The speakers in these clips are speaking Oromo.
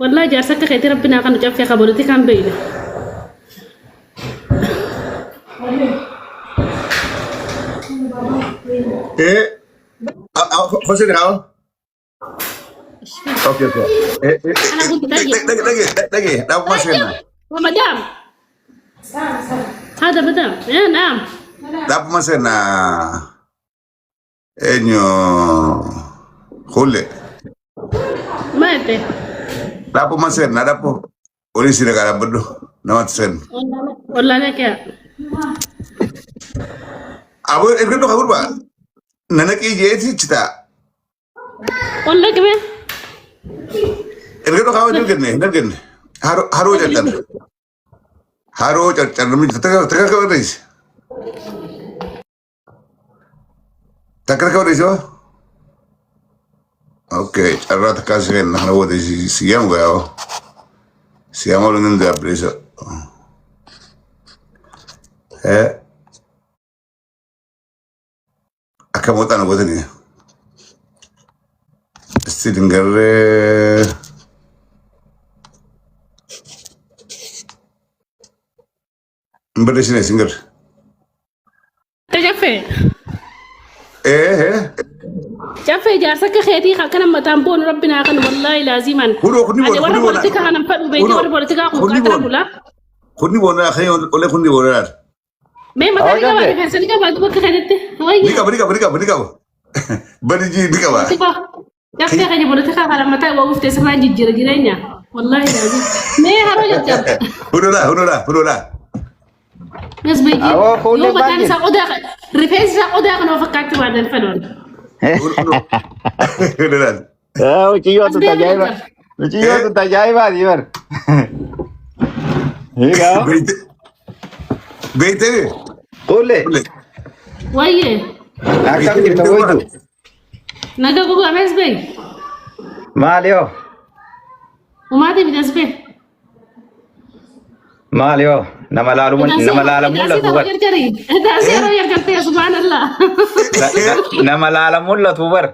Wallahi jaarsa akka keetii rabbi naa kanu caffee qabaluti kan beeyne. Eh, José Grau. Okay, okay. Eh, eh, أنا eh, قلت طيب. dhage, dhage, dhage, dhaabuma seenna. ومدام هذا مدام إيه نعم. Dhaabuma seenna. Eenyu Hulle. ما أنت Dhaabuma seenna, dhaabbu. Olii si dhagaa dhaabbadhu. Namatti seenna. والله لك يا Aboo erga dhufa gurbaa. Nanaqii jeeti chita. والله كمان Erga dhufa hin arganne, hin arganne. Haroo carcar. Haroo carcar namni takka takka akka barreesse. Takka takka barreesse hoo? Okay, carraa takkaa si kenna kana booda si yaamu gaa hoo. Si yaamu ooluu nan daabbileessa. Eh, akka mooxaan gootanii. Isti dingarree. Hin barreessine sin garre. Caffee Eh, eh. caffee jaarsa akka keetii akkana mataan boonu rabbi naa kan wallaahi laaziman. Kunoo kunni Ani boona warra kunni boona. poolitikaa kanan fadhu beekee Kunoo warra poolitikaa kun kunni qaatara boona. bula. Kunni boona kan olee kunni boona laata. Mee mataa ni Awwa qabaa caffee. rifeensa ni qabaa bakka kanatti. Ni Wayya qaba ni qaba ni qaba ni qaba. Bani jii ni qaba. poolitikaa caffee keenya poolitikaa kana mataa waa uffite sirraan jijjiira jireenya. Wallaahi laazim. Mee haroo jajjaba. Hunoo laa hunoo laa hunoo laa. Nas beekee Awwa yoo fuullee mataan baay'ee. isaa qodaa rifeensi isaa qodaa kana fakkaachuu baatan fedhan. Hunoo hunoo laa. Mucayyoo As tun beekee tajaa'iba. jajjaba. Mucayyoo Eh tun tajaa'ibaati bar. Hiikaa. beeyte beeyte Fuullee. fuullee Wayyee Akkam beeyte jirta beeyte woytu? naga gogaa mees beek. Maali yoo? Umaatii miti as beek. Maali yoo? Nama laalu nama laala mul'atu bar. Daasii yeroo jarjartee subhaanallah. Nama laala mul'atu bar.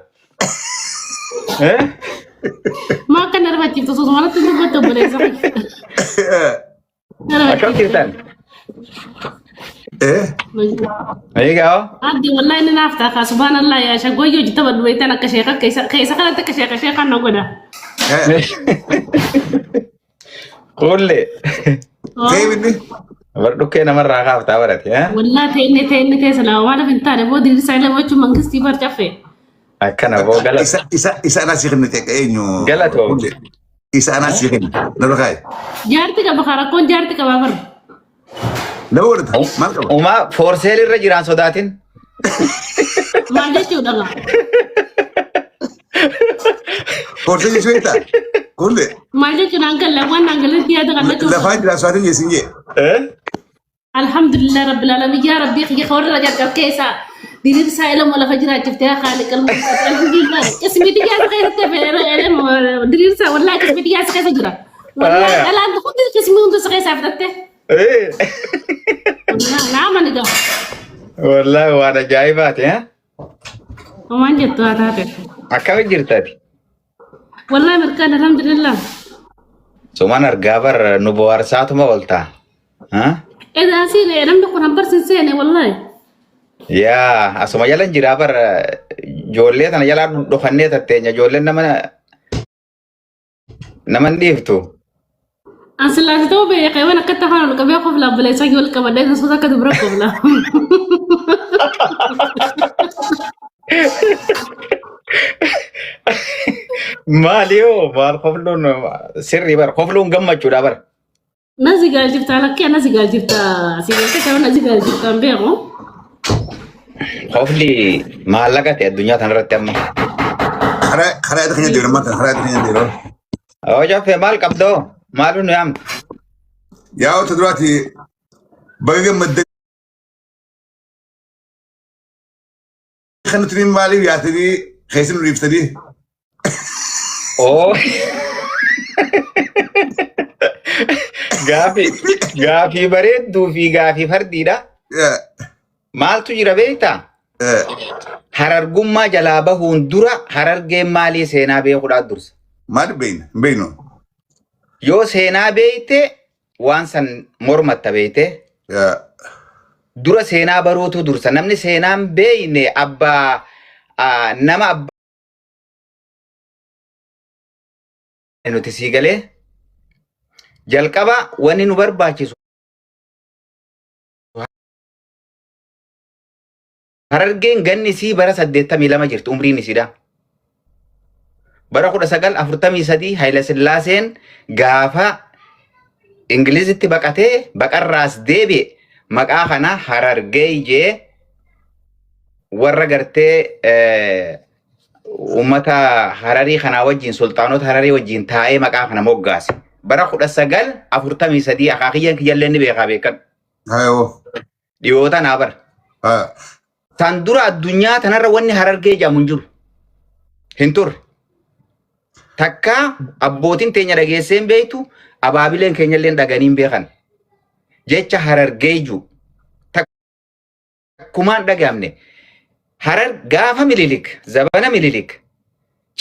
Eh? Maa akka narbachiiftu suusumalatti dubbattu obboleessa. Akkam jirtan? Eh Hiikaa yoo? Abdi wallahi inni naaf ta'a subhaanallah yaa shaggooyyoo hojii taphadhu beektan akka sheeka keessa kanatti akka sheeka sheekaan na godha. eh Fuullee. deebinni Bar dhukkee namarraa kaaftaa barate. Eh? Wallahi ta'inni ta'inni keessa lama waan hin taane booda dirisa illee gochuun mangistii bar caffe. Akkana boo galata. isa isa isa anaa si kenne ta'e eenyu Galatoo. fuullee isa anaa si kenne nama kaaye Jaarti qaba karakkoon jaarti qaba bar. nama godhata maal qaba Umaa foorseel irra jiraan sodaatin. Maal jechuudha gaa? Horsee jechuun beektaa? Kulle Maal jechuun hangalla waan hangalatti yaada kan jechuudha. lafaa jira saatiin jeessin jee. Eh? Alhamdulillah rabbil alamin yaa rabbii kiyya warra jalqab keessa diriirsaa ilmoo lafa jiraachiftee haa haali qalma alhamdulillah qismiti yaasa keessatti hafe diriirsaa wallahi qismiti yaasa keessa jira wallahi dhalaan hundi qismi hundi isa keessaa fudhatte Eh. wallahi naama ni gaha Wallahi waan ajaa'ibaati. Eh? Homaan jettu haa taate Akkamitti jirtati? wallahi mirkaan alhamdulillah Suman argaa bar nu bohaarsaatuma oolta. Ha? edaa siine namni kun hambarsin seene wallahi Yaa asuma jalan jiraa bar ijoollee tana jalaa dhufannee tatteenya ijoolleen nama nama hin dhiiftu. An sillaasi ta'uu beekee waan akkatti afaan ol qabee qofla obboleessaa wal qabadhee yesuus akka dubra qofla. Maali yoo maal kofluun sirrii bar kofluun gammachuudha bar. Nazi gaal jirta lakkee nazi gaal jirta si beekte ta'uu nazi gaal jirta hin beeku. Kofli maallaqa ta'e addunyaa kanarratti amma. Karaa karaa itti keenya deemu maanta karaa itti keenya deemu. Oo jaffee maal qabdoo maalu nu yaamta. Yaa wata duraati baga gammaddee kan nuti maaliif yaatanii keessa nu dhiiftanii Oo. Gaafii gaafii bareedduu fi gaafii fardiidha. Maaltu jira beektaa? Harargummaa jalaa bahuun dura harargeen maalii seenaa beekuudhaaf dursa. Maaliif beeyna? Hin beeynu. Yoo seenaa beeyte waan san mormatta beeyte. Yaa. Dura seenaa baruutu dursa. Namni seenaan beeyne abbaa nama abbaa nuti sii galee jalqaba wanni nu barbaachisu Harargeen ganni isii bara 82 jirti umriin isiidha. Bara 1943 Hayila Sillaaseen gaafa Ingilizitti baqatee baqarraas deebi'e maqaa kana Harargee jee warra gartee uummata Hararii kanaa wajjin sulxaanota Hararii wajjin taa'ee maqaa kana moggaase. Bara 1943 akaakiyyan kiyyallee ni beekaa beekan. Hayoo. Dhiyoo tanaa bara. Haa. San dura addunyaa tanarra wanni Harargee jedhamu hin jiru. Hin turre. Takka abbootiin teenya dhageessee hin beektu, abaabileen keenya illee dhaganii hin beekan. Jecha Harargee jiru. Takkumaan dhagaamne. Harar gaafa Mililik, zabana Mililik,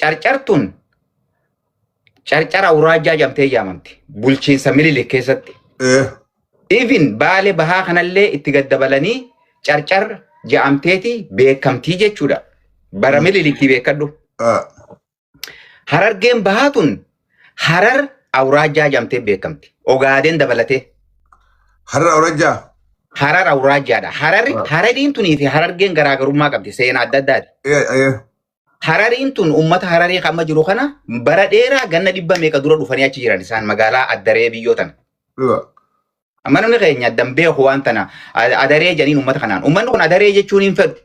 carcartuun carcara awuraajjaa jedhamtee yaamamti. Bulchiinsa Mililik keessatti. Even Baale bahaa kanallee itti gad dabalanii carcar jedhamteeti beekamtii jechuudha. Bara Mililikii beekadhu. Harargeen bahaa tun Harar awuraajjaa jedhamtee beekamti. Ogaadeen dabalatee. Harar awuraajjaa. Harar awuraajjaadha. Harari Harariin tunii fi Harargeen garaagarummaa qabdi seenaa adda addaati. Harariin tun uummata Hararii kan amma jiru kana bara dheeraa ganna dhibba meeqa dura dhufanii achi jiran isaan magaalaa Addaree biyyoo tana. Amma namni keenya addan beeku waan tana Adaree jedhaniin uummata kanaan. Uummanni kun Adaree jechuun hin fedhu.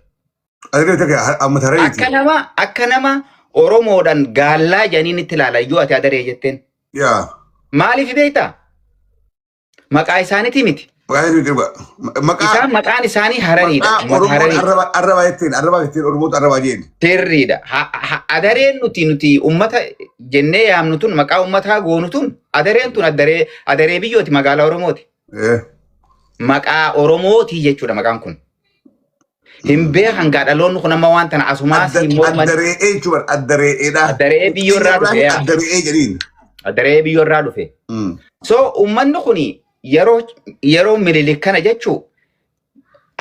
Adaree takka amma Hararii. Akka nama Oromoodhaan gaallaa jedhaniin itti ilaala yoo ati Adaree jetteen. Maaliif beektaa? Maqaa isaaniitii miti. Maqaa isaanii miti. Maqaa Isaan maqaan isaanii Harariidha. Maqaa Uummata Oromoon Hararii. arrabaa jetteen arrabaa jetteen Oromoota arrabaa jeen. Sirriidha. Adareen nuti uummata jennee yaamnu tun maqaa uummataa goonu tun adareen tun adaree biyyooti magaalaa Oromooti. Maqaa Oromooti jechuudha maqaan kun. Hin beekan gaa dhaloonni kun amma waan tana asumaa si morman. Addaree'ee jechuudha addaree'eedha. Addaree biyyoo irraa dhufe yaa. Addaree'ee jedhiin. Adaree biyyoo irraa dhufe. So uummanni kun yeroo Minilik kana jechuu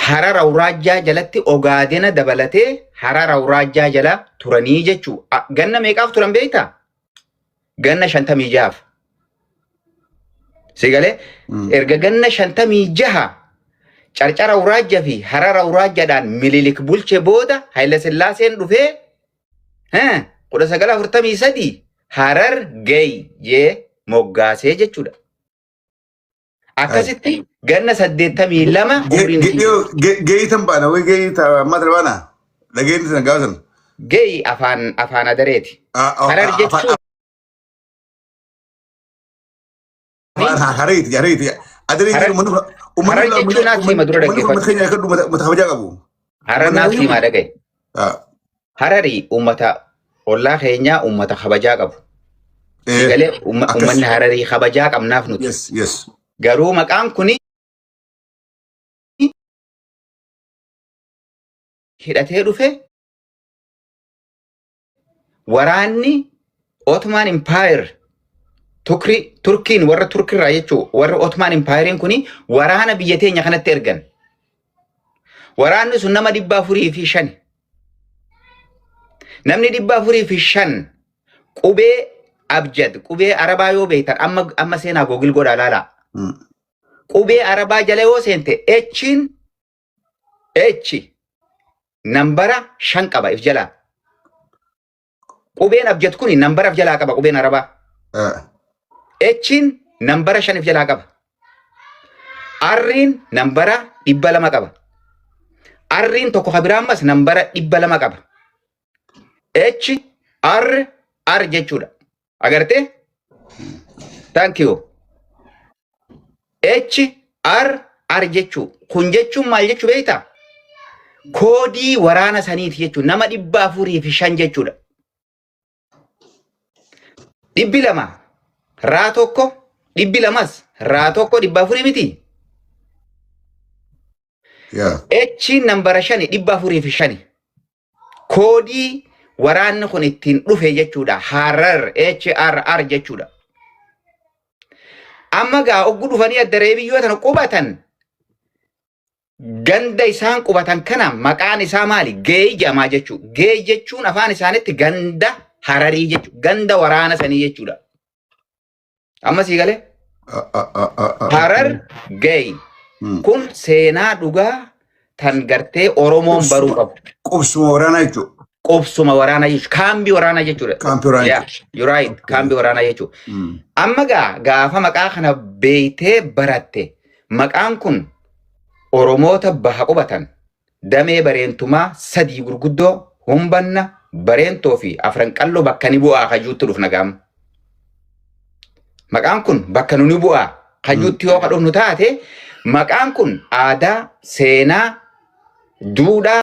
Harar awuraajjaa jalatti Ogaadena dabalatee Harar awuraajjaa jala turanii jechuu. Ganna meeqaaf turan beektaa? Ganna 56f. Si galee erga ganna 56 carcara awuraajjaa fi Harar awuraajjaadhaan Minilik bulche booda Hayila Sillaaseen dhufee 1943 Harar gay jee moggaasee jechuudha. Akkasitti ganna 82 umriin isii. Geeyitan baana wayi geeyita ammaa tana baana dhageenyi sana gaafa sana. Gay afaan Adareeti. Harar jechuun Hareeti hareeti. Adaree Harar jechuun uummanni Harar jechuun naaf hima dura uummanni dhaggeeffadhu. keenya akka uummata kabajaa qabu. Harar naaf himaa dhagaye. Harari uummata ollaa keenyaa uummata kabajaa qabu. Galee uummanni Hararii kabajaa qabnaaf nuti. Garuu maqaan kuni hidhatee dhufe waraanni Ottoman Empire Turkiin warra Turkirraa jechuun warra Ottoman Empire kuni waraana biyya teenya kanatti ergan. Waraanni sun nama 405. Namni 405 qubee abjad qubee arabaa yoo beektan amma seenaa Google godhaa laalaa. Qubee arabaa jala yoo seente H'n H nambara 5 qaba if jalaa. Qubeen abjad kuni nambara if jalaa qaba qubeen arabaa. H'n nambara 5 if jalaa qaba. R'n nambara 200 qaba. R'n tokko ka biraa ammas nambara 200 qaba. H R R jechuudha. Agartee? Thank you. H R R jechuu. Kun jechuun maal jechuu beektaa? Koodii waraana saniiti jechuudha. Nama 405 jechuudha. 200 raa tokko 200s raa tokko 400 miti. H nambara 5 405. Koodii waraanni kun ittiin dhufe jechuudha. Harar HRR jechuudha. Amma gaa oggu dhufanii addaree biyyoo tana qubatan, ganda isaan qubatan kana maqaan isaa maali? Geey jedhamaa jechuudha. Geey jechuun afaan isaanitti ganda Hararii jechuudha. Ganda waraana sanii jechuudha. Amma sii galee? Harar Geey. Kun seenaa dhugaa tan gartee Oromoon baruu qabu. Qubsuma waraanaa jechuudha. Qubsuma waraanaa jechuudha. Kaambii waraanaa jechuudha. Kaampii waraanaa Yeah, jechuudha. you're right. Kaambii waraanaa jechuudha. Amma gaa gaafa maqaa kana beeytee baratte, maqaan kun Oromoota baha qubatan damee Bareentumaa sadii gurguddoo, Humbanna, Bareentoo fi Afran Qalloo, bakka ni bu'aa kajuutti dhufna gaama. Maqaan kun bakka nu ni bu'aa kajuutti yoo ka dhufnu taate, maqaan kun aadaa, seenaa, duudhaa